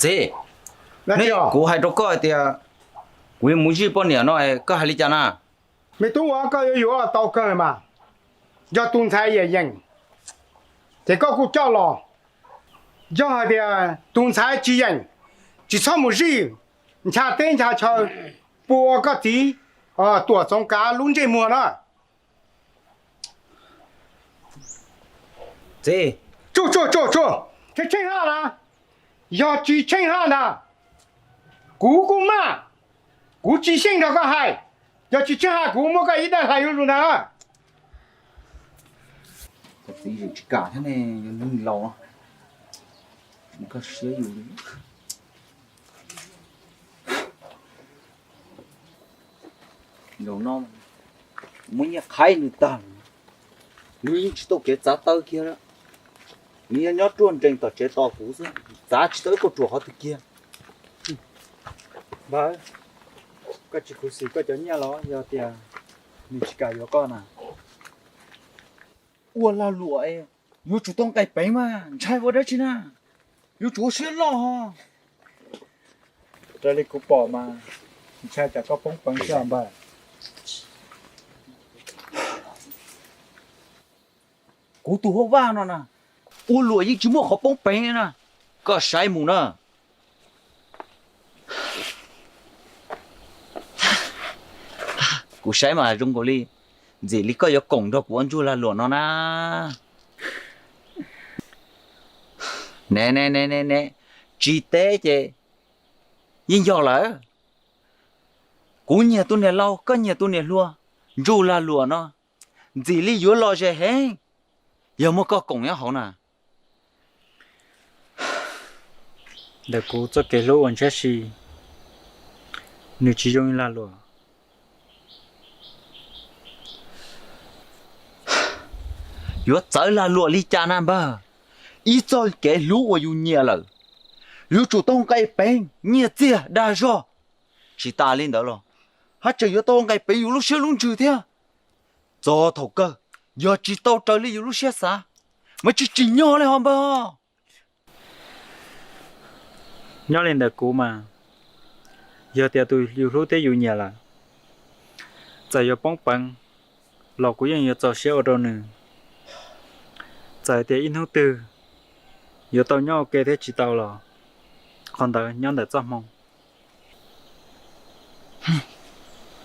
Txiv, kuv hais rau koj hais tias kuv yuav mus zij poj niam no, koj hais li cas na? Me tub, koj yuav yuav tau kawg mas, yog tus ntxhais yeem yeem ces koj kuj coj los. Yog hais tias tus ntxhais tsis yeem, tsis txhob mus zij ncha teb ncha chaw, puas koj txiv Tuam Txoov Kav lub ntsej muag na. Tsuj, tsuj, tsuj, tsheej tsheej haj na. Yog tsis tsheej haj ntag, kuv kuj maj, kuv tsis xyeej nrog koj hais. Yog tsis tsheej haj kuv muab koj ib daim hlais zuj zus ntag na. Koj txiv tsis kam thiab ne, yog neeg laus, koj siab yus li. Zaum no muab nyiaj qhaib nws tag, nws yeej tsis tau kev txav taw kiag lawm. Nws yog nyob ruaj nrees tom tsev tos kuv xwb, txav tsis tau ib kauj ruam qhov twg kiag. Npawg, koj tsis khuv xim koj cov nyiaj los yog tias nws tsis kam yuav koj na? Ua lag luam es yuav tsum tau nqaij peev mas ntshai ua dab tsi na? Yuav tsum ua siab loj ho. Raws li kuv pom mas ntshai tsam koj poob peev xwb npawg. Kuv tus hauj vaj no na, ua luam yeej tsis muaj qhov poob peev li na. Koj saib mus na. Kuv saib mas zoo nkaus li ntxim li koj yuav koom nrog kuv ua ntsuj lag luam no na. Ne ne ne ne ne, tsis teb ces yeej yog lawm. Kuv nyiag tus niam laus, koj nyiag tus niam hluas, ntsuj lag luam no ntxim li yuav lom zem heev yog muaj koj koom nyob hauv na. Ntawm kuv txoj kev hlub uas ntshiab si, nws tsis zoo li lag luam. Yuav txawv lag luam li cas na npawg? Ib txoj kev hlub uas yus nyiam lawm, yuav tsum tau nqaij peev nyiaj txiag dag zog. Tsis tas li ntawd los haj tseem yuav tau nqaij peev yus lub siab lub ntsws thiab. Txog thaum kawg, yog tsis tau raws li yus lub siab xav, mas tsis tsim nyog li ho npawg. Nyob li ntawm kuv mas, yog tias tus yus hlub thiab yus nyiam lawm, txawm yuav poob peev los kuv yeej yuav txaus siab ua rau nws. Txawm tias ib hnub twg yuav tau nyob ua ke thiab tsis tau los, qhov ntawd nyob ntawm txoj hmoo.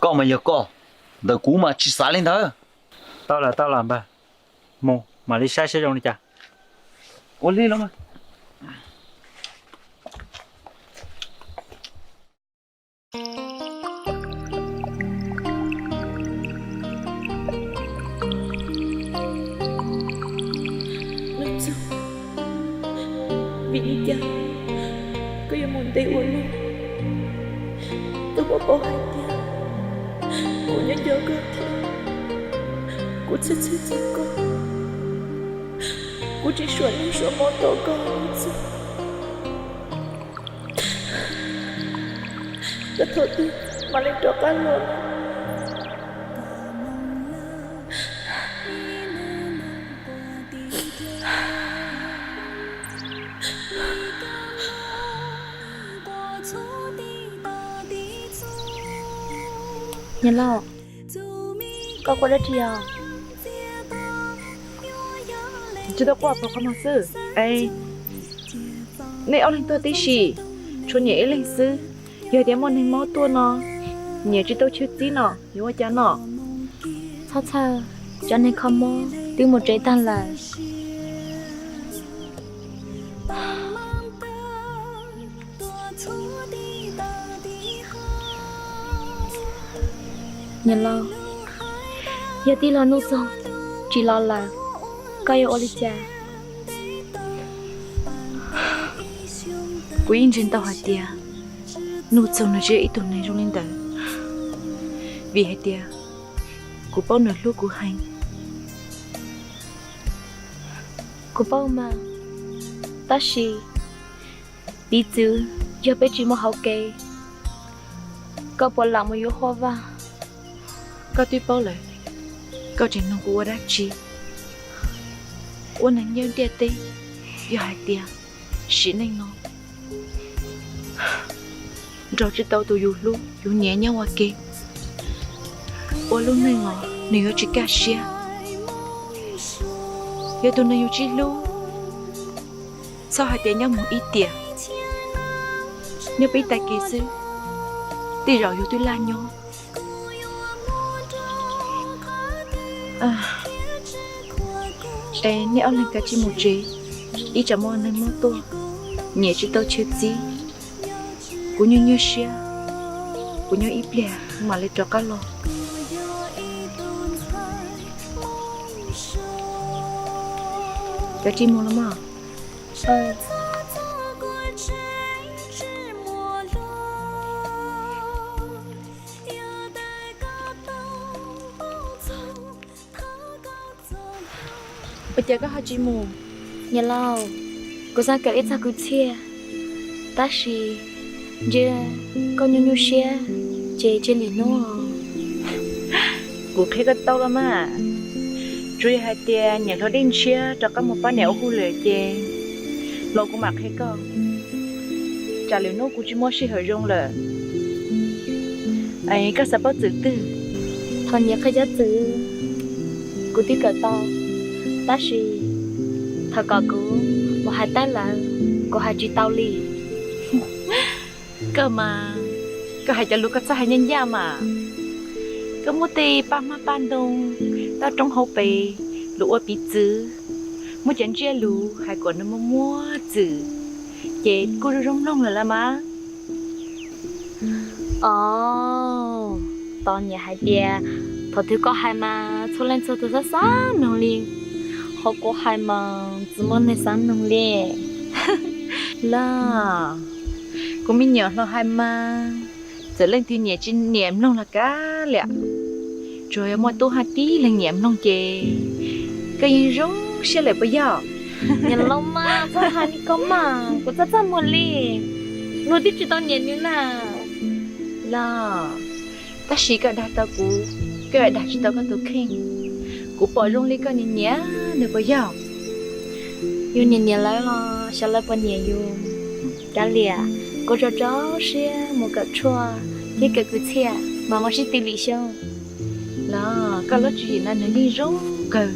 Koj mas yog koj, ntawm kuv mas tsis xav li ntawd. Tau lawm, tau lawm npawg, mus mam li saib seb zoo li cas. Ua li los mas. Vim li cas koj yuav mus ntev ua luaj? Koj puas paub hais tias kuv nyob nco koj thiab kuv txhawj txhawj txog koj, kuv tsis suam neej suam hmo tos koj li txog. Koj thaum twg mam li rov qab los? Niam laus, koj quaj dab tsi os? Tsis tau quaj, pom qhov muag xwb. Es nej ob leeg tuag tib si, tshuav niam ib leeg xwb. Yog tias muaj neeg mob tuaj no, niam tsis tau chwv txib no yuav ua cas no? Txhob txhawj, cov neeg kho mob twb mus tsev tag lawm. Niam laus, yog tij laug Nuj Txoog tsis los lawm, koj yuav ua li cas? Kuv yeej ntseeg tau hais tias Nuj Txoog nws tsis yog ib tug neeg zoo li ntawd, vim hais tias kuv paub nws hlub kuv heev. Kuv paub mas, tab sis piv txwv yog peb tsis muaj hauv kev, koj puas lam mus yuav Huab Vaj? Koj twb paub lawm, koj tseem nug kuv ua dab tsi? Ua neeg nyob ntiaj teb, yog hais tias sim neej no Nrog tsis tau tus yus hlub yus nyiam nyob ua ke, ua lub neej los nws yuav tsis kaj siab. Yog tus neeg yus tsis hlub, txhob hais tias nyob mus ib tiam, nyob peb ib tag kis xwb, tej zaum yus twb laj nyob. Es nej ob leeg kav tsij mus tsev, ib tsam muaj neeg muab tuaj, nyiam tsis tau chaw txib. Kuv nyuaj nyuaj siab, kuv nyob ib pliag mam li rov qab los. Kav tsij mus los mas. Ua cas koj ho tsis mus? Niam laus, kuv xav kawm ib txog kwv txhiaj, tab sis ntsia koj nyuaj nyuaj siab, ces cia li hnub. Kuv qhia koj tau los mas, tsuas yog hais tias niam hluas Dej Ntshiab rov qab mus pab niam ua hauj lwm ces los kuv mam qhia koj. Tsam lwm hnub kuv tsis muaj sij hawm zoo lawm. Koj xav paub txwm twg? Thaum niam qhia cov txwm, kuv twb kawm tau, tab sis thaum kom kuv mus hais tawb lawm, kuv hais tsis tau li. Koj mas, koj hais cov lus koj txhob hais ncaj ncaj mas. Koj muab tej paj hmab paj ntoo, toj roob hauv pes los ua piv txwv, muab cov ntsiab lus hais kom nws muaj muaj txwm, ces kuj zoo zoo mloog lawm las mas. Os, tos niam hais tias thaum twg koj hais mas txhua leej txhua tus xav xav mloog li, ho kuv hais mas tsis muaj neeg xav mloog li. Los, kuv me nyuam hluas hais mas, txawm leej twg nyiam tsis nyiam mloog los kav liam, tsuas yog muaj tub hab tib leeg nyiam mloog ces koj yeej zoo siab lawm puas yog? Niam laus mas, txhob hais li koj mas, kuv txaj txaj muag li, luag twb tsis tau nyiam nws na. Los, tab sis koj dag tau kuv, koj dag tsis tau koj tus kheej. Kuv pom zoo li koj nyiam nyiam nws puas yog? Yus nyiam nyiam lawv los xyov lawv puas nyiam yus. Kav liam, kuv rau rau siab mus kawm tshuaj thiab kawm kwv txhiaj mas muaj sib tw lwm xyoo. Los, koj lub tswv yim no nws yeej zoo kawg,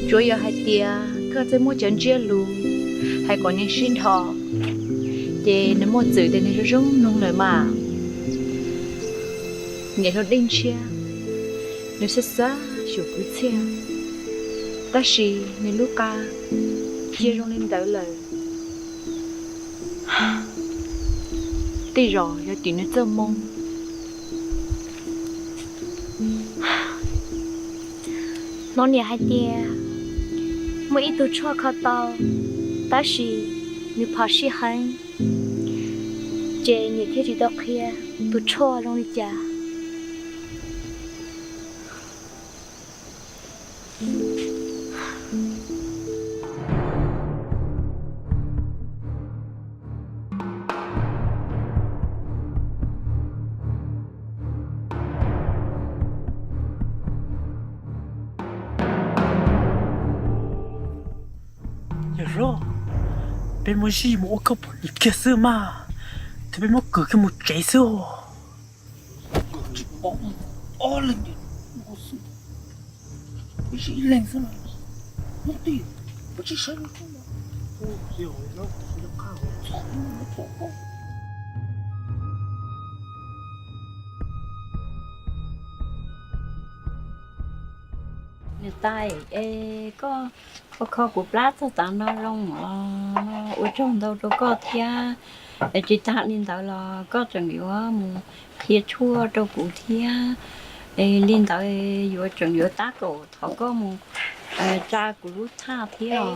tsuas yog hais tias koj txawj muab cov ntsiab lus hais kom nws sib nrho, ces nws muaj txwm tias nws zoo zoo mloog lawm mas. Niam hluas Dej Ntshiab, nws xav xav xyuas kwv txhiaj, tab sis nws lub qa cia zoo li ntawd lawm. Tej zaum yog tim nws txoj moo. Hnov niam hais tias muaj ib tug tshuaj kho tau, tab sis nws phom sij heev, ces niam thiaj tsis tau qhia tus tshuaj zoo li cas. Yog, peb muab zij mus ua koj poj niam kiag xwb mas, thiab peb muab kwv kiag mus tsev xwb. Tsis pom ob leeg, ib leeg xwb, hnub twg peb tsis saib. Niam tais, es koj ua kho kuv plab txog tav no zoo los ua tsaug ntau rau koj thiab. Es tsis tas li ntawd los koj tseem yuav mus qhia tshuaj rau kuv thiab. Es li ntawd yuav tseem yuav tab kaum thov koj mus tsa kuv lub thaj thiab.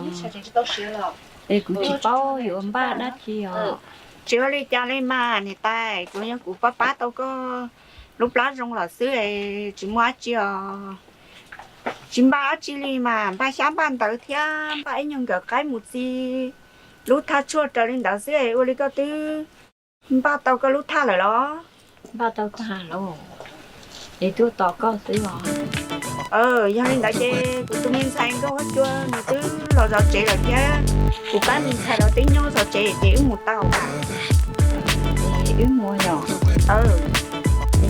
Es kuv tsis paub yuav npaj dab tsi os. Tsis ua li cas li mas niam tais, tsuas yog kuv pab pab tau koj lub plab zoo lawm xwb, tsis muaj dab tsi os. Tsis npaj dab tsi li mas, npaj xyab npaj ntawv thiab npaj ib nyuag nkawm qaib mus txi lub thaj tshuaj raws li ntawd xwb. Ua li koj twb npaj tau koj lub thaj lawm los? Npaj tau tag lawm, es tuaj tos koj xwb os. Yog li ntawd ces kuv tus me ntxhais Nkauj Huab Cua nws twb los zov tsev lawm thiab, kuv pab me ntxhais los twb nyob zov tsev ces wb mus tau mas. Wb mus yom?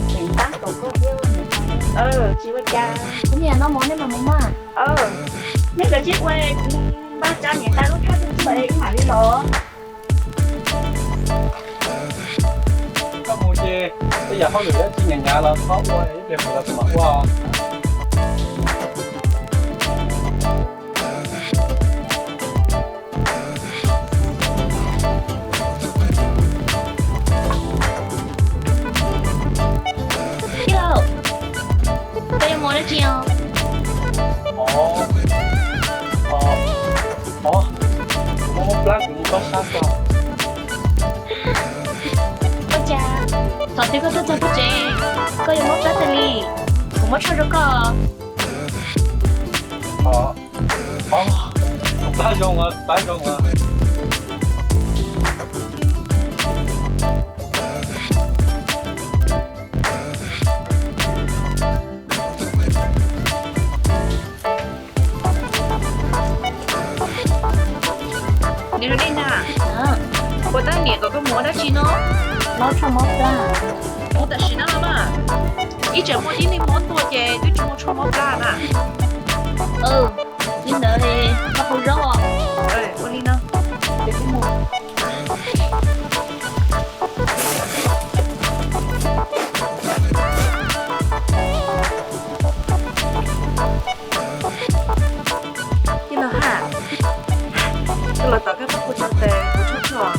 Tseem tab tom koj thiab. Tsis ua cas. Kuv niam no mov nej mam mus mas. Nej kav tsij ua, npaj tsa niam tais lub thaj tub tub wb mam li los. Koj mus ces tej yam hauj lwm dab tsi nyav nyav los txhob ua, ib pliag kuv los kuv mam ua. Tij laug, koj yuav mus dab tsi os? Ov, ov, ov, kuv muab mob plab kuv mus koj sab tso. Ua cas thaum twg koj tuaj txog koj tsev, koj yuav mob plab tas li? Kuv muab tshuaj rau koj. Ov, ov, kuv plab zoo os, plab zoo os. Niam hluas Dej Nag, puas tab niam kom koj mus ua dab tsi no? Mob tshuaj mob plab. Mus tam sim no los mas, ib tsam muaj tib neeg mob tuaj ces twb tsis muaj tshuaj mob plab na. Li ntawd li, koj hu zaub. Ua li no. Tij laug Haj, koj los tom koj pab kuv tso tes kuv tshab tshua.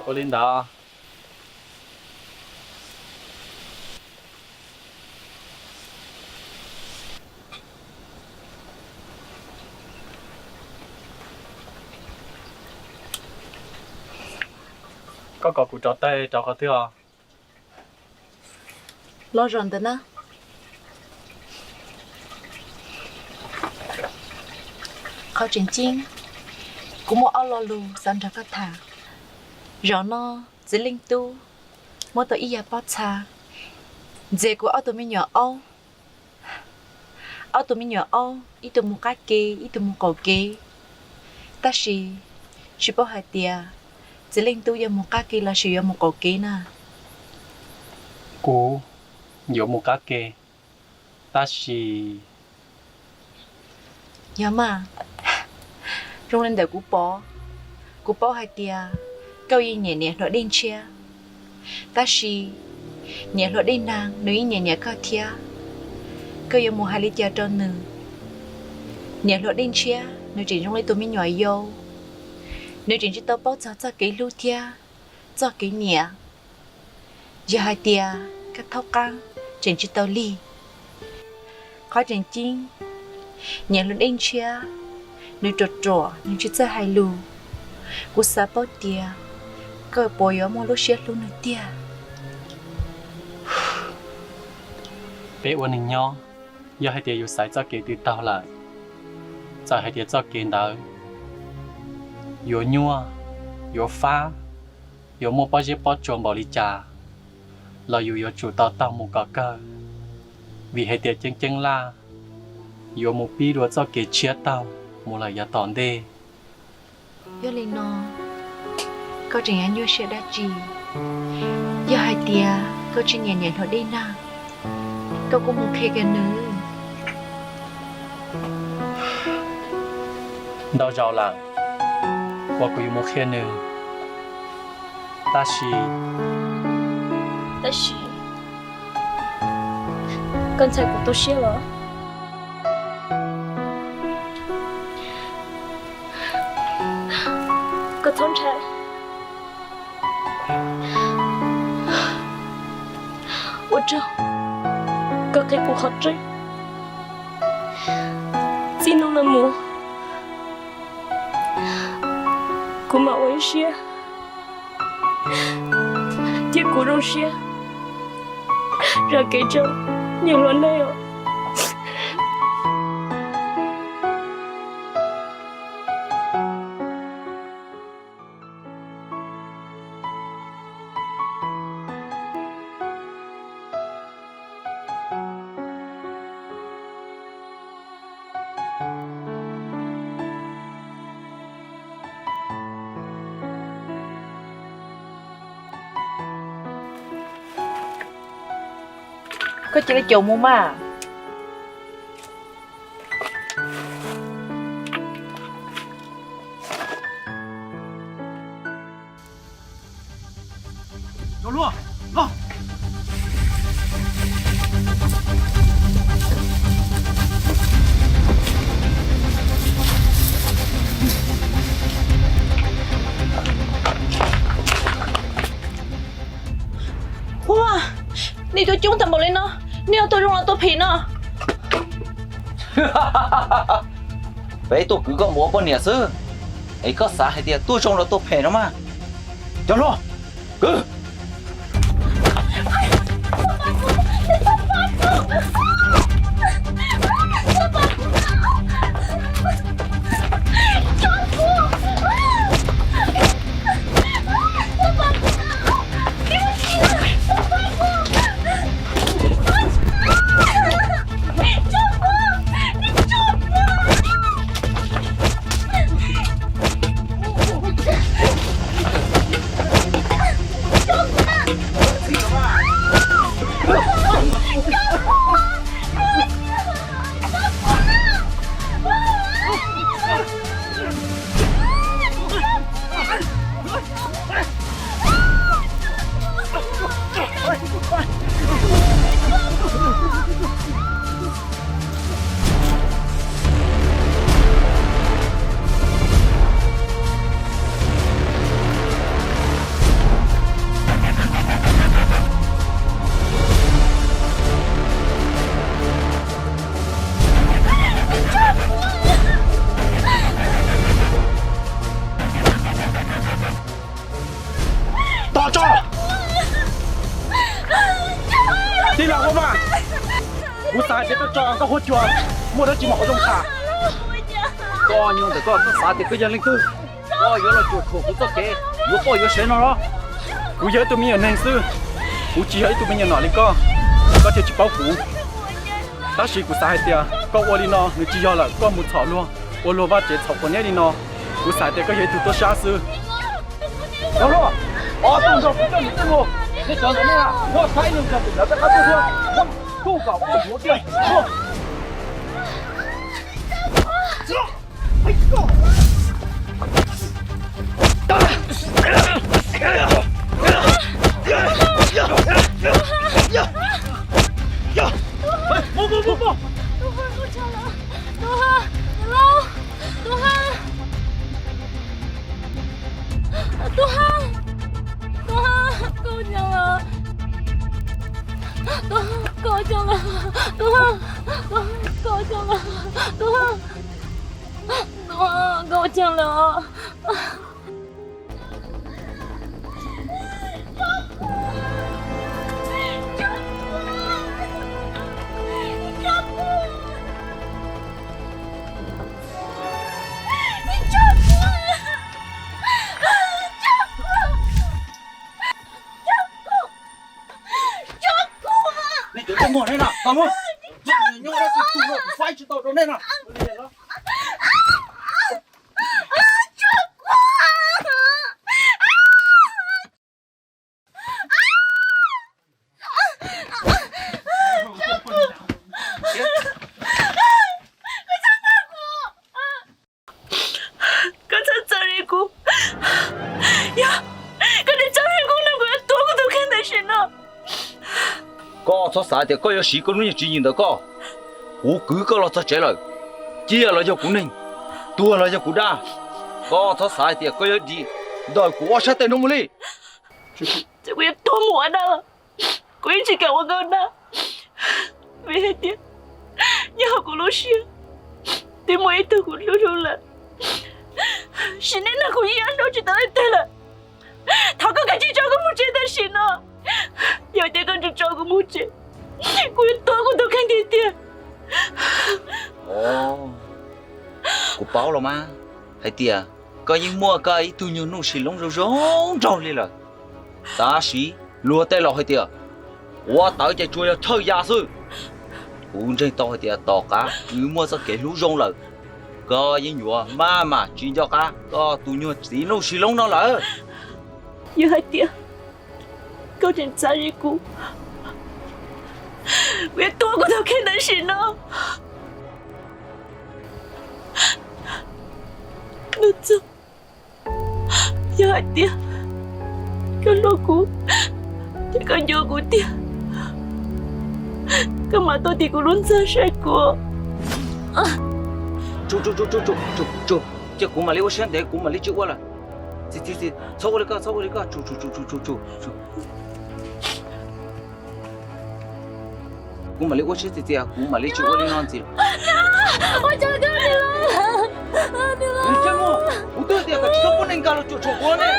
Ua li ntawd. Koj kom kuv rauv taws rau qhov twg os? Los zaum ntawd na. Qhov tseem ceeb, kuv muaj ob lo lus xav nrog koj tham. Zaum no txiv leej tub muab tau ib yav pob txha ntxias kuv ob tug me nyuam aub. Ob tug me nyuam aub, ib tug mus qab ke, ib tug mus qaum kev. Tab sis tsis paub hais tias txiv leej tub yuav mus qab ke los sis yuav mus qaum kev na. Kuv yuav mus qab ke, tab sis... Yog mas, zoo li ntawm kuv pom, kuv paub hais tias koj yeej nyiam niam hluas Dej Ntshiab, tab sis niam hluas Dej Nag nws yeej nyiam nyiam koj thiab. Koj yuav mus hais li cas rau nws? Niam hluas Dej Ntshiab nws tseem zoo li tus me nyuam yau, nws tseem tsis tau paub txog txoj kev hlub thiab txoj kev nyiam. Yog hais tias koj thaub qab tseem tsis tau lig. Qhov tseem ceeb, niam hluas Dej Ntshiab nws ruam ruam, nws tsis txawj hais lus. Kuv xav paub tias koj puas yuav muaj lub siab hlub nws tiag. Peb ua neeg nyob, yog hais tias yus xaiv txoj kev twg taug lawm, txawm hais tias txoj kev ntawd yuav nyuaj, yuav fab, yuav muaj pob zeb pob tsuas npaum li cas, los yus yuav tsum tau taug mus kom kawg, vim hais tias ceeb ceeb laj yuav mus pib dua txoj kev tshiab taug mus lawm yav tom ntej. Yog li no, koj tseem yuav nyuaj siab dab tsi? Yog hais tias koj tsis nyiam niam hluas Dej Nag, koj kuj mus qhia kiag nws. Ntau zaus lawm uas kuv yuav mus qhia nws, tab sis... Tab sis koj ntshai kuv tu siab los? Koj txhob ntshai. Ua tsaug koj qhia kuv qhov tseeb. Txij hnub no mus, kuv mam ua ib siab thiab kuv zoo siab zam kev rau niam hluas nej os. Koj cia li caum mus mas. Ua, nej coob coob tag npaum li no, nej yuav tuaj zoo los tuaj phem no? Peb tuaj kwv koj mus ua poj niam xwb, es koj xav hais tias tuaj zoo los tuaj phem no mas. Cov hluas, kwv. Tos tso! Tij laug Huab Vaj, kuv xav tias koj tso koj huab cua, muaj dab tsi mas qhov zoo tham. Koj nyuag ntawm koj, koj xav tias koj yog leej twg, koj yuav los cuam tshuam kuv txoj kev yuav poj yuav sev no los? Kuv yog ib tug me nyuam neeg xwb, kuv tsis yog ib tug me nyuam nom li koj, koj thiaj tsis paub kuv. Tab sis kuv xav hais tias koj ua li no nws tsis yog lawm, koj mus txhom luag, ua luag vaj tsev txhom quav niab li no. Kuv xav tias koj yog ib tug tub sab xwb. Cov hluas, ob tug nrog kuv coj niam tej mus, nej cov ntawm nej na, nrog saib nws nrog tus ntawd peb qab tuaj thiab. Kuj kom kuj yuav kiag. Tub Hab, Tub Hab, koj ua cas lawm? Tub Hab, koj ua cas lawm? Tub Hab, Tub Hab, koj ua cas lawm? Tub Hab, Tub Hab, koj ua cas lawm? Nej cov tuaj muag nej no, tau muab nyob dab tsi tu no kuv faib tsis tau rau nej no. Koj txhob txawj li kuv. Yog koj tsis txawj li kuv no kuv yuav tuag kuv tus kheej tam sim no. Koj txhob xav tias koj yuav siv koj lub nyiaj tsis yim ntawm koj. Kuv kwv koj los txog tsev lawm, ciaj los yog kuv neeg, tuag los yog kuv dab. Koj txhob xav hais tias koj yuav dim ntawm kuv ob sab tes no mus li. Txawm kuv yuav tuag mus ua dab los kuv yeej tsis kam ua koj dab, vim hais tias nyob hauv kuv lub siab twb muaj ib tug kuv hlub hlub lawm. Sim neej no kuv yeej nrog tsis tau leej twg lawm. Thov koj kav tsij tso kuv mus tsev tam sim no. Yog tias koj tsis tso kuv mus tsev, kuv yuav tuag kuv tus kheej tiag tiag. Kuv paub los mas, hais tias koj yeej muaj koj ib tug nyuag nuj sis loob zoo zoo nraug li lawm. Tab sis luag tej laus hais tias quav tawv ces tsuas yog thawj yam xwb. Kuv ntseeg tau hais tias tom qab wb muaj txoj kev hlub zoo lawm, koj yeej yuav maj mam tsis nco qab koj tus nyuag txiv nuj sis loob no lawm. Yog hais tias koj tseem xav li kuv, Kuv yuav tua koj thaum kheej tam sim no. Nuj Txooj, yog hais tias koj hlub kuv, ces koj nco kuv tiag, koj mam tuaj tim kuv lub ntxa saib kuv. Tsum, tsum, tsum, tsum, tsum, tsum, tsum, cia kuv mam li ua siab ntev, kuv mam li tsis ua lawm. Txiv, txiv, txiv, txhob ua li koj, txhob ua li koj, tsum, tsum, tsum, tsum, tsum, tsum. Kuv mam li ua siab txias txias, kuv mam li tsis ua li no ntxiv. Kuv twb tias kom tsis txhob pub neeg nkag los cuam tshuam kuv ne.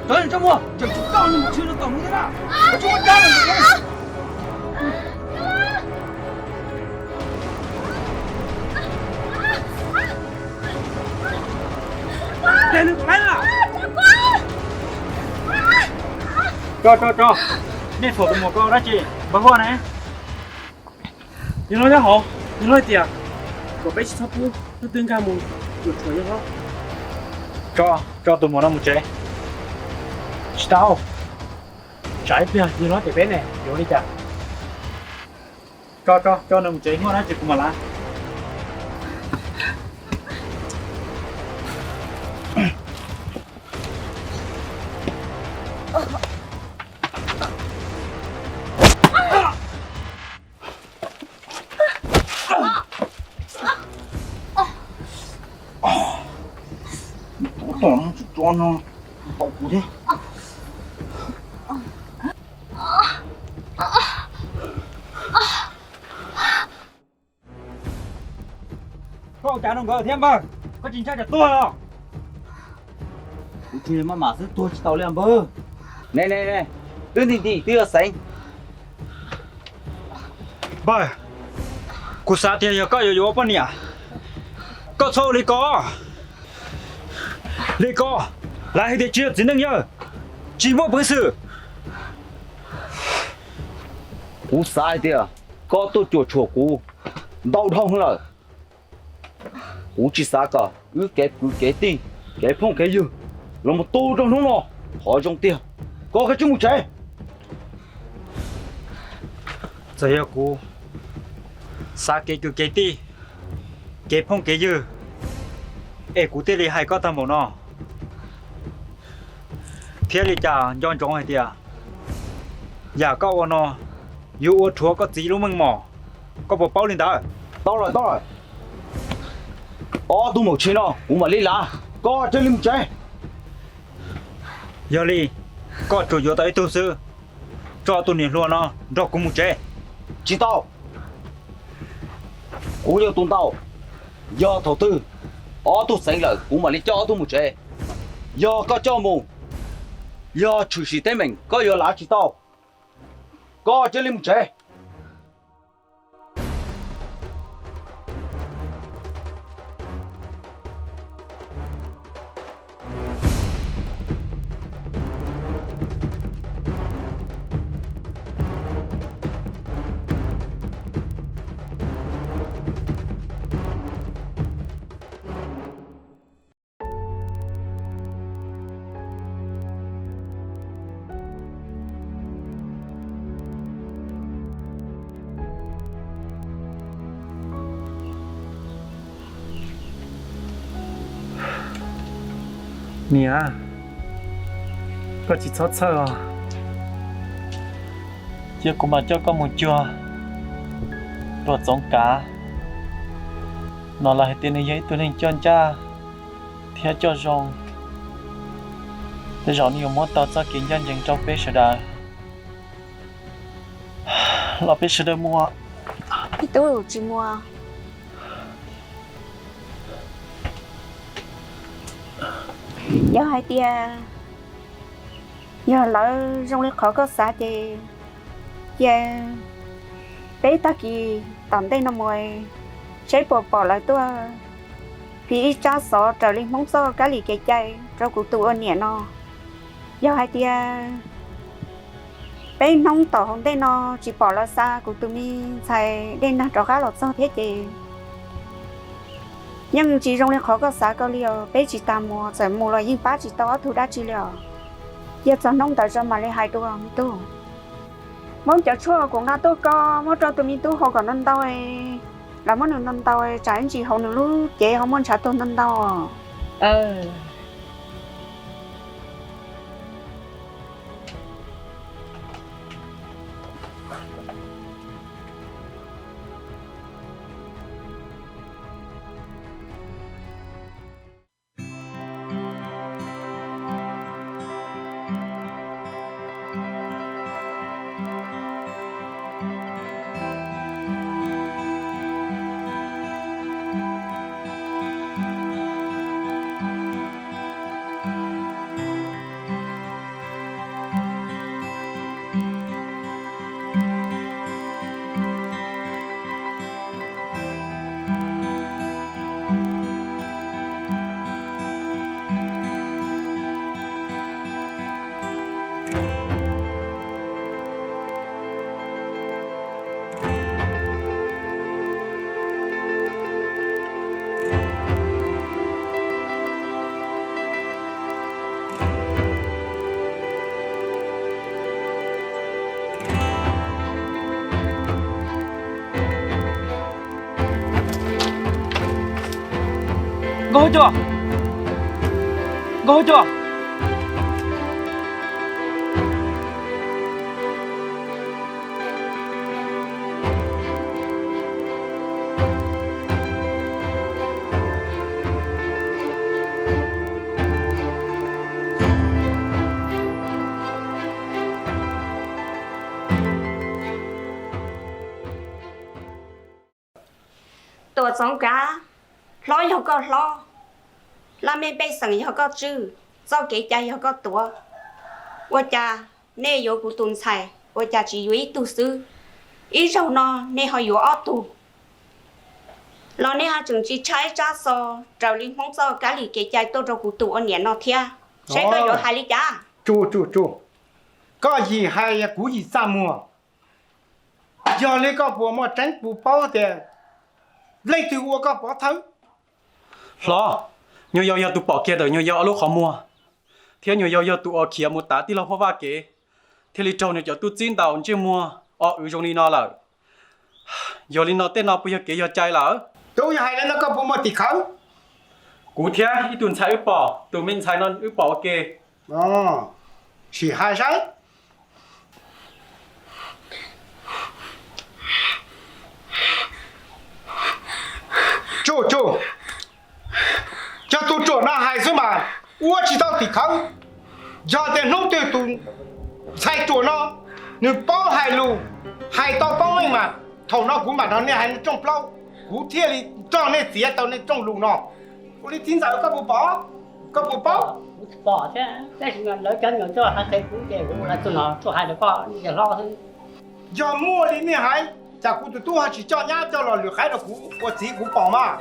Cov niag ntsej muag, tseem tsis tau nws mus tshwj nws tom mus thiab na. Koj tsis muaj dab los ntawm no. Tso, tso, tso. Nej txhom tus muam ko dab tsi? Npawg Huaj ne? Yog no nyob hauv, yog no hais tias kom peb tsis txhob pub leej twg nkag mus cuam tshuam yog hlob. Tso, tso tus muam no mus tsev. Tsis tau. Tsam ib pliag yog hlob cem peb ne yuav ua li cas? Tso, tso, tso nws mus tsev, muaj dab tsi kuv mam lav. Tus tom no tsis tso no tau kuv thiab. Koj ua cas rau nkawd thiab npawg? Koj tsis ntshai tsam tuag los? Kuv tsuas yog maj mam xwb, tuag tsis tau li npawg. Ne ne ne, twb nti nti twb yog xeev. Npawg, kuv xav tias yog koj yuav yuav ua poj niam, koj txhob ua li ko. Li ko, lawv hais tias tsis yog txiv neej yawg, tsis muaj peev xwm. Kuv xav hais tias koj tuaj cuam tshuam kuv ntau dhau lawm. Kuv tsis xav kom wb kev kwv kev tij, kev phooj kev ywg los mus tu rau hnub no. Qhov zoo tiag, koj kav tsij mus tsev. Txawm yog kuv xav kev kwv kev tij, kev phooj kev ywg, es kuv thiaj li hais koj tag npaum no. Thiab li cas nco ntsoov hais tias yam koj ua no yuav ua rhuav koj txiv lub meej mom, koj puas paub li ntawd? Tau lawm, tau lawm. Ob tug maum tshis no kuv mam li lav, koj cia li mus tsev. Yog li, koj tsuas yuav tau ib tug xwb, tso tus niam hluas no nrog kuv mus tsev. Tsis tau. Kuv yog tus ntaus. Yog thaum twg ob tug xeev lawm kuv mam li coj ob tug mus tsev. Yog koj coj mus, yog tshwm sim teeb meem koj yuav lav tsis tau. Koj cia li mus tsev. Niam, koj tsis txhob txhawj os. Cia kuv mam coj koj mus cuag Tuam Txoov Kav no, lawv hais tias nws yog ib tug neeg coj ncaj thiab coj zoo. Tej zaum nws yuav muab tau txoj kev ncaj ncees rau peb sawv daws. Los peb sawv daws mus. Tub tsis mus. Yog hais tias yog lawv zoo li qhov koj xav ces cia peb tag kis tom ntej no mus saib puas pom lawv tuaj Piv ib tsab xov raws li Hmoob txoj kab li kev cai rau kuv tus ua niam no. Yog hais tias peb hnub tom hauv ntej no tsis pom los xa kuv tus me ntxhais Dej Nag rov qab los txog thiab ces yeej tsis zoo li qhov koj xav ko li os. Peb tsis tas mus, txawm mus los yeej pab tsis tau ob tug dab tsi li os. Cia txog hnub ntawd tso mam li hais dua me tub. Muab cov tshuaj kuv nqa tuaj koj muab rau tus me tub haus kom ntau ntau, los muab nws ntau ntau, tsam ib ntsis haus nws lub cev ho muaj ntshav tuag ntau ntau. Nkauj Huab Cua! Nkauj Huab Cua! Tuam Txoov Kav, hlob yog koj hlob, laj mej pej xeem yog koj tswj, txoj kev cai yog koj tuav. Ua cas nej yuav kuv tus ntxhais ua cas tsis yuav ib tug xwb, ib zaug no nej ho yuav ob tug? Los nej ho tseem tsis tshaj ib tsab xov raws li Hmoob txoj kab li kev cai tuaj rau kuv tus ua niam no thiab, saib koj yuav hais li cas? Tsuj, tsuj, tsuj, koj yim hais kuv yim txaj muag. Yog li koj puas muaj tseeb puas paub tias leej twg ua koj pov thawj? Hlob, nyuag yau yog tus pom kiag ntawm nyuag yau ob lub qhov muag, thiab nyuag yau yog tus uas khiav mus tav tij laug Huab Vaj kev, thiaj li raug nws cov tub txib ntaus ntsej muag o wv zoo li no lawm. Yog li no tej no puas yog kev yog cai lawm? Twb yog hais li no koj puas muaj tim khawv? Kuv thiab ib tug ntxhais wb pom, tus me ntxhais no wb pom ua ke. Sim hais saib. Tsuj, tsuj, cov tus ruam no hais xwb mas ua tsis tau tim khawv. Yog tias hnub twg tus ntxhais ruam no nws paub hais lus, hais tau paub meej mas thaum no kuv mam nrog nej hais rooj plaub, kuv thiaj li nrog nej txiav tau nej rooj lus no. Ua li txiv ntxawm koj puas pom? Koj puas paub? Kuv tsis pom thiab, tab sis mas lawv cov nyuam ntsuag hais qhia kuv ces kuv los txog no tsuas hais rau koj niag hlob xwb. Yog muaj li nej hais, cas kuv tus tub ho tsis coj nyab coj los lwm qaib rau kuv ua txiv kuv pom mas?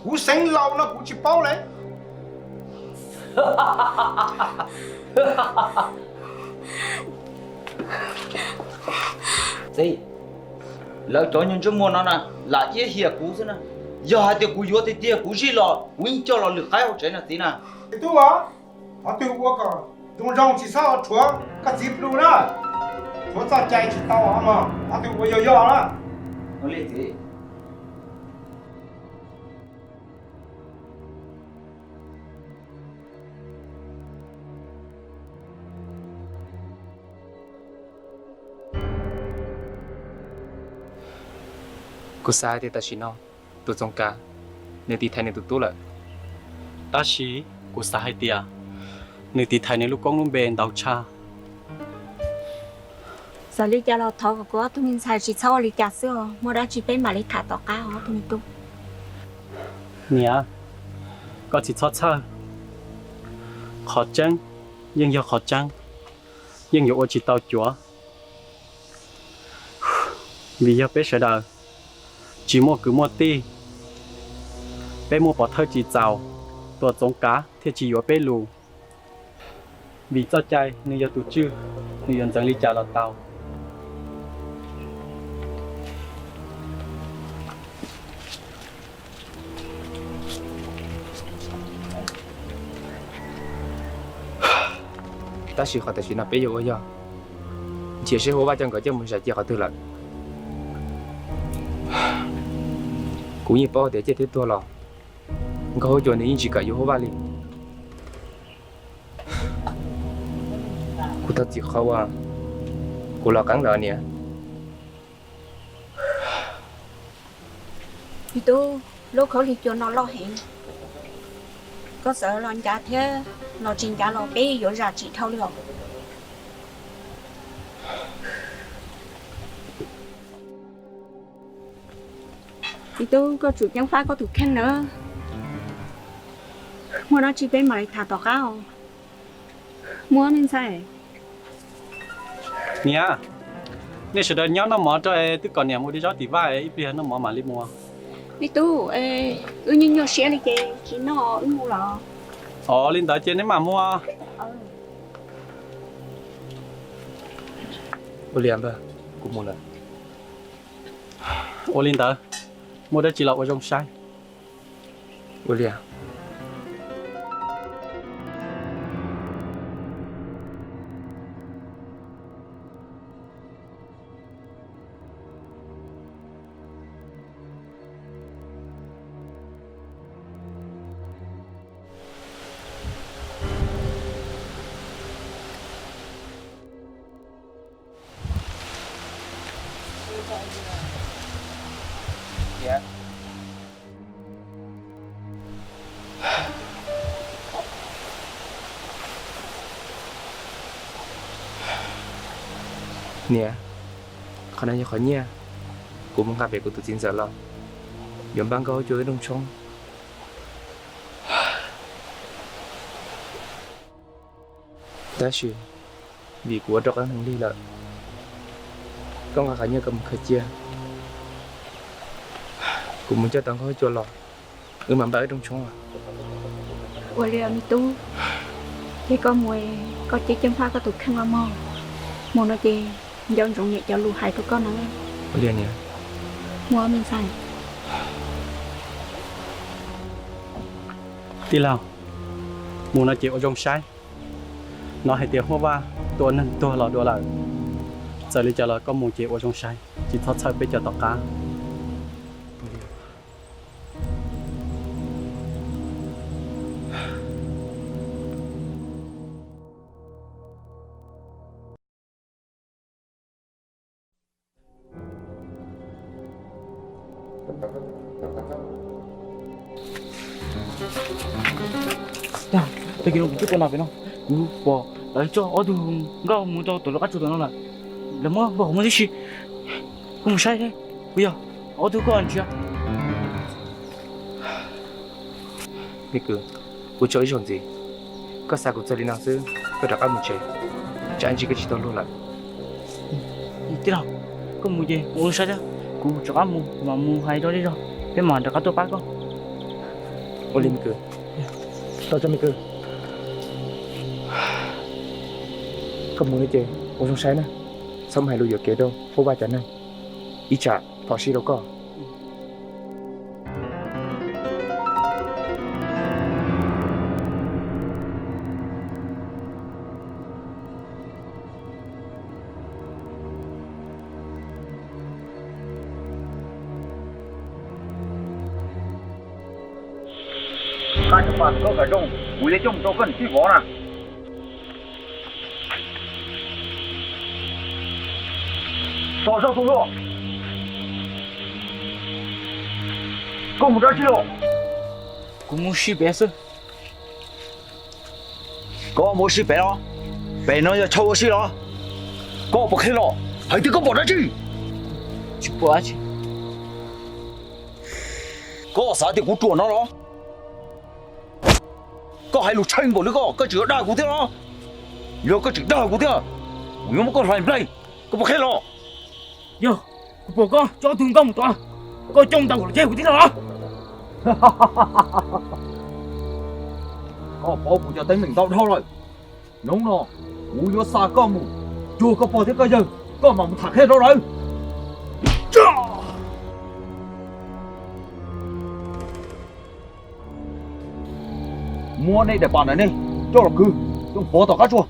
Kuv xeev laus no kuv tsis paub li. Txiv, lawv cov nyuag ntsej muag no na, lam iab hiam kuv xwb na. Yog hais tias kuv yuav tiag tiag kuv zij los kuv yeej coj los lwm qaib hauv tsev no txiv na. Tub, qhov twg ua kom zoo zoo tsis txhob rhuav koj txiv plhu na. Rhuav txoj cai tsis tau mog, qhov twg ua yog yog na. Kuv xav hais tias tam sim no tus Txoov Kav nws tiv thaiv nws tus tub lawm, tab sis kuv xav hais tias nws tiv thaiv nws lub koob lub npe ntau tshaj. Txawm li cas los thov kom kuv ob tug me ntxhais tsis txhob ua li cas xwb os, muaj dab tsi peb mam li tham tom qab os ob tug me tub. Niam, koj tsis txhob txhawj, qhov tseeb yeej yog qhov tseeb, yeej yuav ua tsis tau cuav. Vim yog peb sawv daws tsis muaj kwv muaj tij, Peb muaj pov thawj tsis txaus, Tuam Txoov Kav thiaj tsis yuav peb lus. Vim txoj cai nws yog tus tswj, nws yuav ntxeev li cas los tau. Tab sis qhov tam sim no peb yuav ua yog nrhiav seb Huab Vaj coj nkawd coj mus zais cia qhov twg lawm. Kuv yeej paub tias ciaj thiab tuag los Nkauj Huab Cua nws yeej tsis kam yuav Huab Vaj li. Kuv thov txim qhov uas kuv los qeeb lawm niam. Me tub, lub khaub lig cua no loj heev. Koj txawm los ncav thiab los tsis ncav los peb yuav zam tsis dhau li os. Me tub, koj tsum ceev faj koj tus kheej na. Muaj dab tsi peb mam li tham tom qab os. Muab me ntxhais. Niam, nej sawv daws nyob noj mov rau es twb kom niam mus de zaub tim vaj es ib pliag noj mov mam li mus. Me tub, wb nyuaj nyuaj siab li ces tsis noj wb mus lawm. Ov, li ntawd ces neb mam mus. Ua li npawg, kuv mus lawm. Ua li ntawd, muaj dab tsi los ua zoo saib. Ua li. Niam, qhov no yog qhov nyiaj kuv mus nqa pem kuv tus txiv ntxawm los yuav npaj Nkauj Huab Cua wb rooj tshoob. Tab sis vim kuv ua rov qab hneev lig lawm, koj nqa qhov nyiaj ko mus khaws cia, kuv mus coj tau Nkauj Huab Cua los, wb mam npaj wb rooj tshoob os. Ua li me tub, ces koj mus, koj ceev ceev faj koj tus kheej los mog. Mus no ces nco ntsoov niam cov lus hais rau koj na. Ua li niam. Mus me ntxhais. Tij laug, mus no ces ua zoo saib. Hnov hais tias Huab Vaj tua neeg tuag los dua lawm. Txawm li cas los koj mus ces ua zoo saib, tsis txhob txhawj peb cov tom qab. Tag kis no kuv twb tua nas pem no, kuv pom lawv coj ob tug nkauj mus rau tom lub qab tsuas tom no lawm. Lawv muab npog qhov muag tib si. Koj mus saib seb puas yog ob tug koj ntsia. Me kwv, kuv tso ib zaug ntxiv, koj xa kuv txog li no xwb koj rov qab mus tsev, tsam ntsis koj tsis tau luag lawm. Tij laug, koj mus ces ua zoo saib thiab, kuv rov qab mus mam mus hais rau zej zog, peb mam rov qab tuaj pab koj. Ua li me kwv. Tau tso me kwv. Koj mus no ces ua zoo saib na, txhob mus hais lus yuam kev rau Huab Vaj cov neeg, ib tsam phom sij rau koj. Qab cov pas koj kom zoo, kuv yuav coj mus rau koj niam tij vov na. Tos zoj tus luaj, koj mus dab tsi los? Kuv mus ua si pem xwb. Koj mus ua si pem los? Pem no yog chaw ua si los? Koj puas qhia los? Hais tias koj pom dab tsi? Tsis pom dab tsi. Koj xav tias kuv ruam no los? Koj hais lus tshee npaum li koj, koj tseem yuav dag kuv thiab los? Yog koj tseem dag kuv thiab, kuv yuav muab koj hlais nplaig, koj puas qhia los? Yog kuv pom koj coj ob tug nkauj mus tom, koj coj mus ntaus kom los ceg kuv tij laug los? Koj paub kuv cov teeb meem ntau dhau lawm. Hnub no kuv yuav xa koj mus cuag koj pog thiab koj yawg, koj mam mus tham qhia rau lawv. Muab nej daim pam ntawm nej coj los kwv, coj pov tom qab tsua.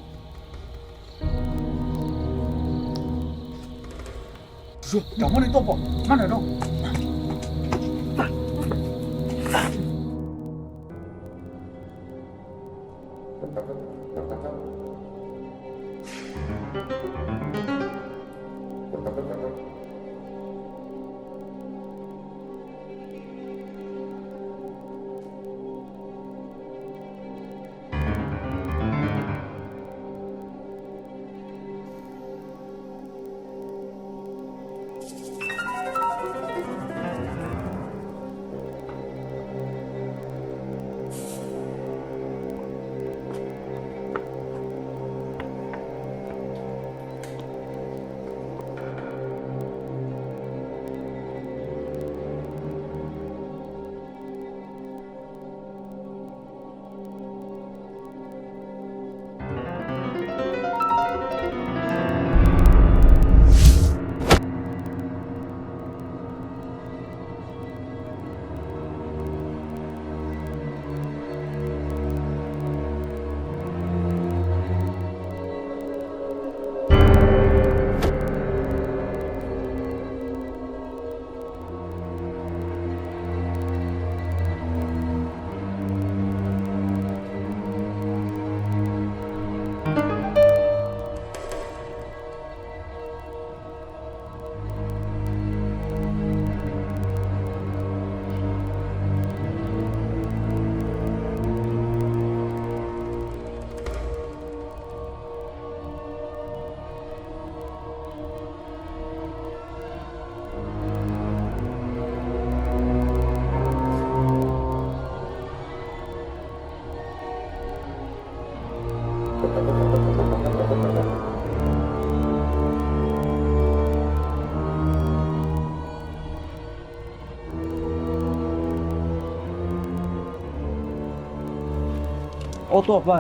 Ua tuaj pab.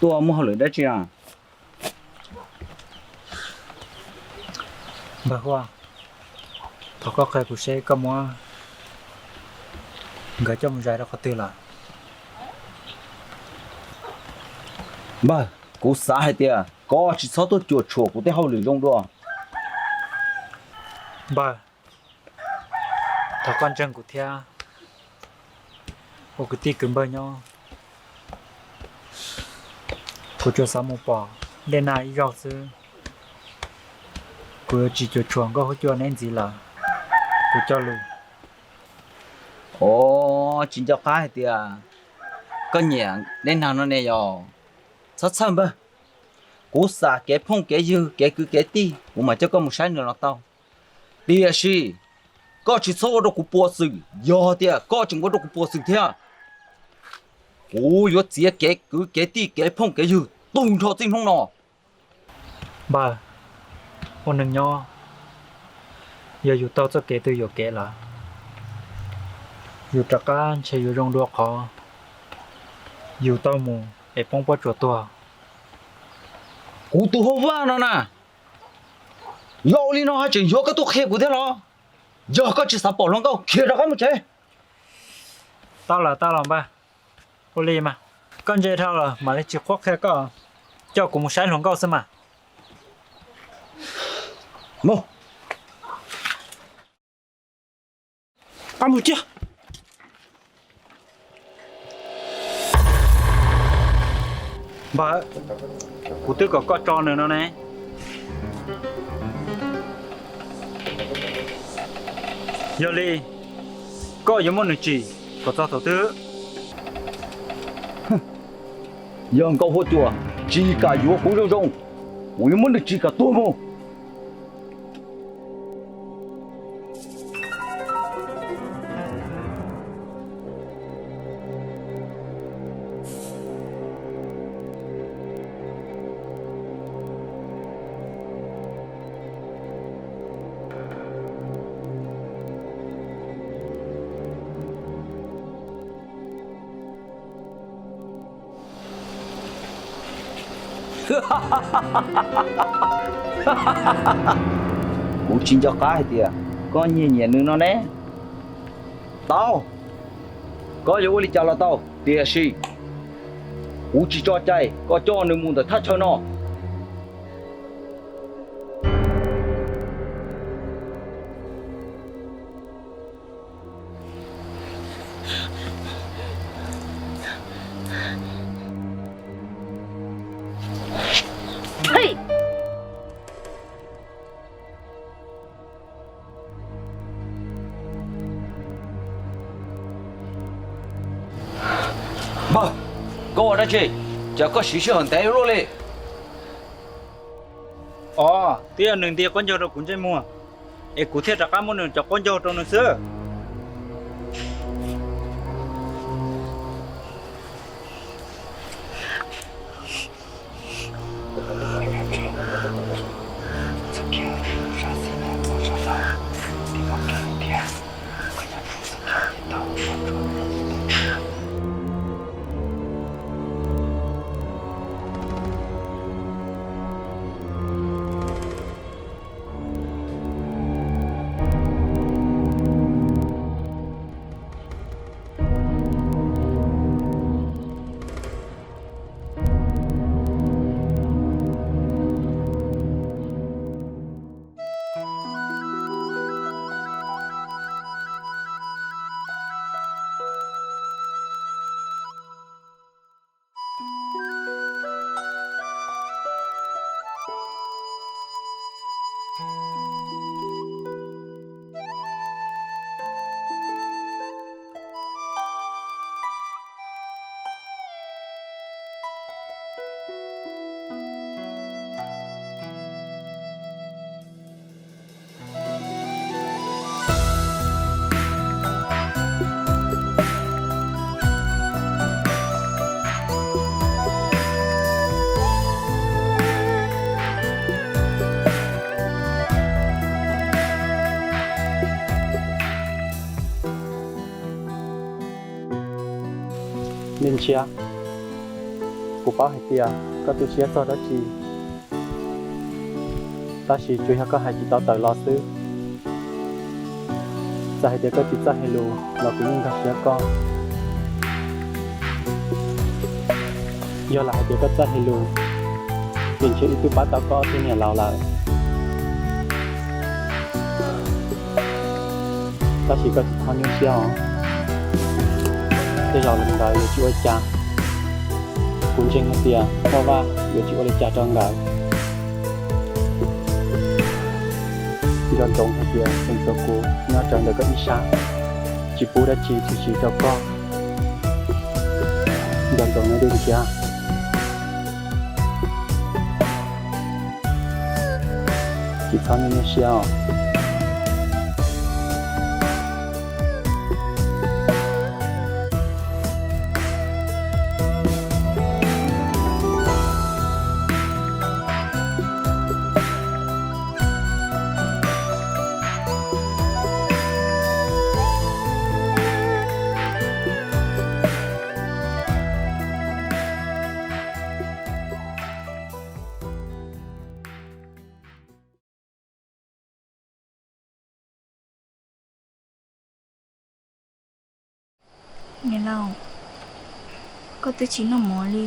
Tuaj muaj hauj lwm dab tsi a? Npawg Huaj, thov koj qhia kuv seb koj muab nkawd coj mus zais rau qhov twg lawm? Npawg, kuv xav hais tias koj tsis txhob tuaj cuam tshuam kuv tej hauj lwm zoo dua. Npawg, thov koj ntseeg kuv thiab, ua kwv tij kwv npawg nyob. Kuv tsuas xav mus pom Dej Nag ib zaug xwb. Kuv yuav tsis cuam tshuam Nkauj Huab Cua neb ntxiv lawm. Kuv cog lus. Os, tsis nco qab hais tias koj nyiam Dej Nag no ne yog? Txhob txhawj npawg, kuv xam kev phooj kev ywg kev kwv kev tij kuv mam coj koj mus saib nws los tau. Tiam sis koj tsis txhob ua rau kuv puas xwm, yog tias koj tseem ua rau kuv puas xwm thiab, kuv yuav txiav kev kwv kev tij kev phooj kev ywg tu nrho txij hnub no. Npawg, ua neeg nyob yog yus taug txoj kev twg yuam kev lawm, yus rov qab ntshe yuav zoo dua qhov yus tau mus es poob pob tsuas tuag. Kuv tus Hauj Vaj no na, yog ua li no haj tseem yuav koj tuaj qhia kuv thiab los? Yog koj tsis xav pom hluas nkauj khiav rov qab mus tsev. Tau lawm tau lawm npawg, ua li mas koj ntse dhau lawm mam li tsis qhuab qhia koj, coj kuv mus saib hluas nkauj xwb mas. Mus. Npawg, kuv twb kom koj tso nws no ne. Yog li, koj yuav muab nws tsim kom txog thaum twg? Yog Nkauj Huab Cua tsis kam yuav kuv zoo zoo, kuv yuav muab nws tsim kom tuag mus. Kuv tsis nco qab hais tias koj nyiag nyiam nws no ne. Tau, koj yuav ua li cas los tau, tiam sis kuv tsis tso cai koj coj nws mus ntawm thaj chaw no. Npawg, koj ua dab tsi? Cas koj siv sij hawm ntev ua luaj li? Os, twb yog nws ntiav qaub ncaug rau kuv ntsej muag, es kuv thiaj rov qab muab nws cov qaub ncaug rau nws xwb. Dej Ntshiab, kuv paub hais tias koj tu siab txog dab tsi, tab sis tsuas yog koj hais tsis tau tawm los xwb. Txawm hais tias koj tsis txawj hais lus los kuv yeej nkag siab koj. Yog lam hais tias koj txawj hais lus, ces ntshe wb twb pab tau koj ob tug niam laus lawm. Tab sis koj tsis txhob nyuaj siab os. Tej zaum li ntawd yuav tsis ua cas. Kuv ntseeg hais tias Paj Vaj yuav tsis ua li cas rau nkawd. Nco ntsoov hais tias tseem tshuav kuv nyob rawv ntawm koj ib sab, tsis pub dab tsi tshwm sim rau koj. Nco ntsoov nawb Dej Ntshiab. Tsis txhob nyuaj nyuaj siab os. Niam laus, koj twb tsis noj mov li,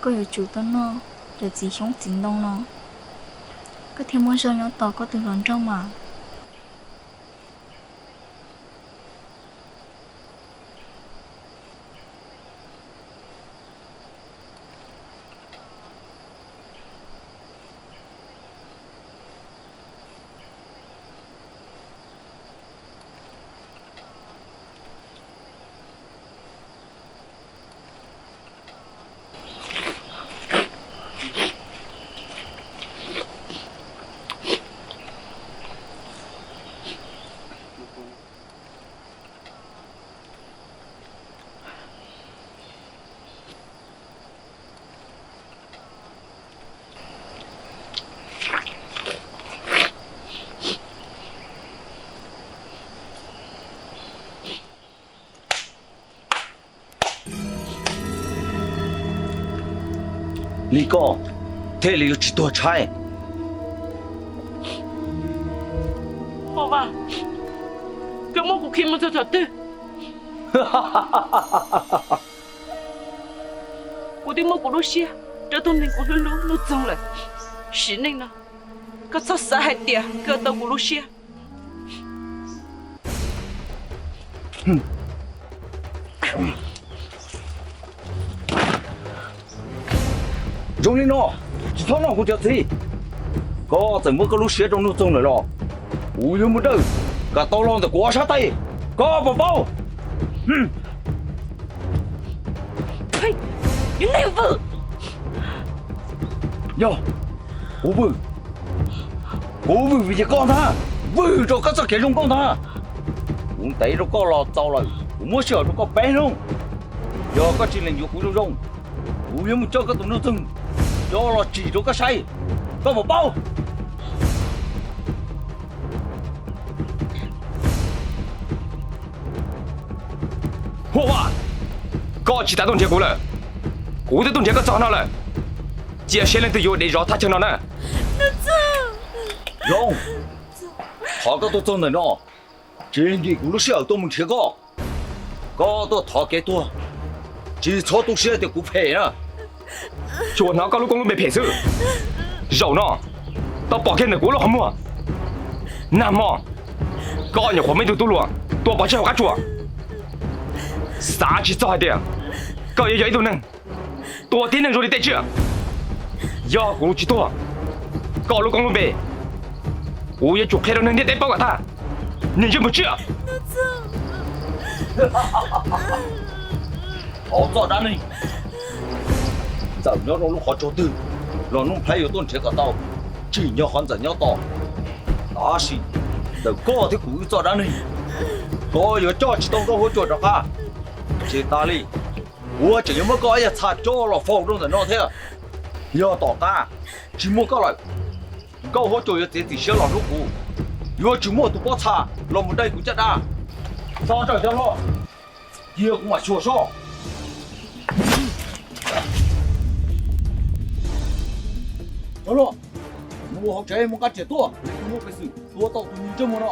koj yuav tsum tau noj cov txiv xyoob txiv ntoo no, koj thiaj muaj zog nyob tos koj tus hluas nraug mas. li koj thiaj li yuav tsis tuag tshaib. Poj Vaj, koj muab kuv khi mus txog thaum twg? Kuv twb muab kuv lub siab rau tus neeg kuv hlub hlub Nuj Txoog lawm. Sim neej no koj txhob xav hais tias koj tau kuv lub siab. Zoo li no, tsis txhob noj kuv cov txiv. Koj txawm muab koj lub siab rau Nuj Txoog lawm los kuv yuav muab dawj kom tau los ntawm kuv ob sab tais, koj puas paub? Yog, kuv vwm, kuv vwm vim tias koj ntag, vwm rau koj txoj kev zoo nkauj ntag. Kuv ntev rau koj los txaus lawm, kuv muab sij hawm rau koj peb hnub. Yog koj tsis lees yuav kuv zoo zoo, kuv yuav mus coj koj tus Nuj Txoog coj los tsim rau koj saib, koj puas paub? Huaj Vaj, koj tsis tas tuaj nrhiav kuv lawm, kuv twb tuaj nrhiav koj txog no lawm. Cia seb leej twg yuav dev zov thaj chaw no na. Zoo, thov koj tuaj txog ntawm no, tsis nkim kuv lub sij hawm tuaj mus nrhiav koj. Koj tuaj thov kev tuag, tsis txhob tu siab tias kuv phem na. Tsuas hnov koj lub koob lub npe phem xwb, zaum no tau pom kiag ntawm kuv lub qhov muag. Nag hmo koj nyuam qhuav muaj ib tug tub hluas tua pov tseg hauv qab tsuas. Xav tsis txog hais tias koj yuav yog ib tug neeg tua tib neeg zoo li tej tsiaj. Yog kuv tsis tuag, koj lub koob lub npe kuv yuav tsum qhia rau neeg ntiaj teb paub kom tag. Niag ntsej muag tsiaj. Hauv txoj dab neeg, Ntxawm nyob rau lub qhov tsua twg los Nuj Nplhaib yuav tuaj nrhiav kom tau, tsim nyog qhov Ntxawm nyob tos. Tab sis ntawm koj thiab kuv wb txoj dab neeg, koj yuav coj tsis tau Nkauj Huab Cua rov qab. Tsis tas li, kuv tseem yuav muab koj ib yam txha coj los faus rau ntawm no thiab. Yog tom qab tsis muaj koj lawm, Nkauj Huab Cua yuav txiav txim siab los hlub kuv, yuav tsis muaj tus pob txha los mus dai kuv caj dab. Txhob nrawm cov hlob, cia kuv mam xyuas soj. Cov hlob, mus hauv tsev muab qab riam tuaj, kuv muaj peev xwm tua tau tus niag ntsej muag no,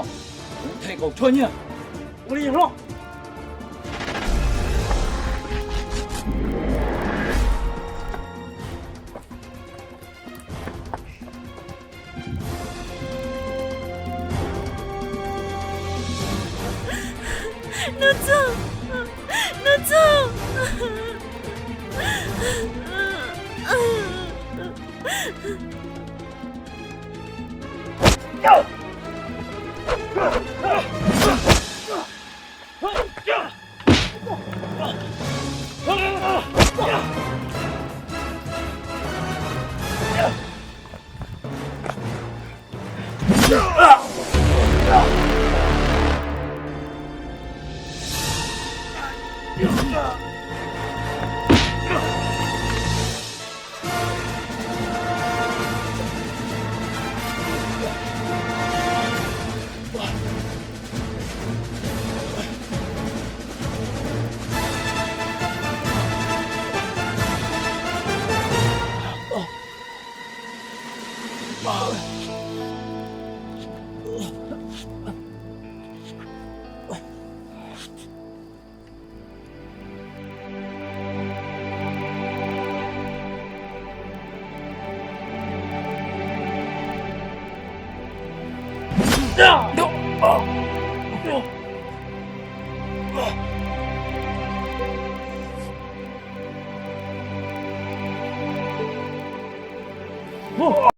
kuv them kaum tshuaj nyiaj. Ua li hlob. Nuj Txoog, Nuj Txoog.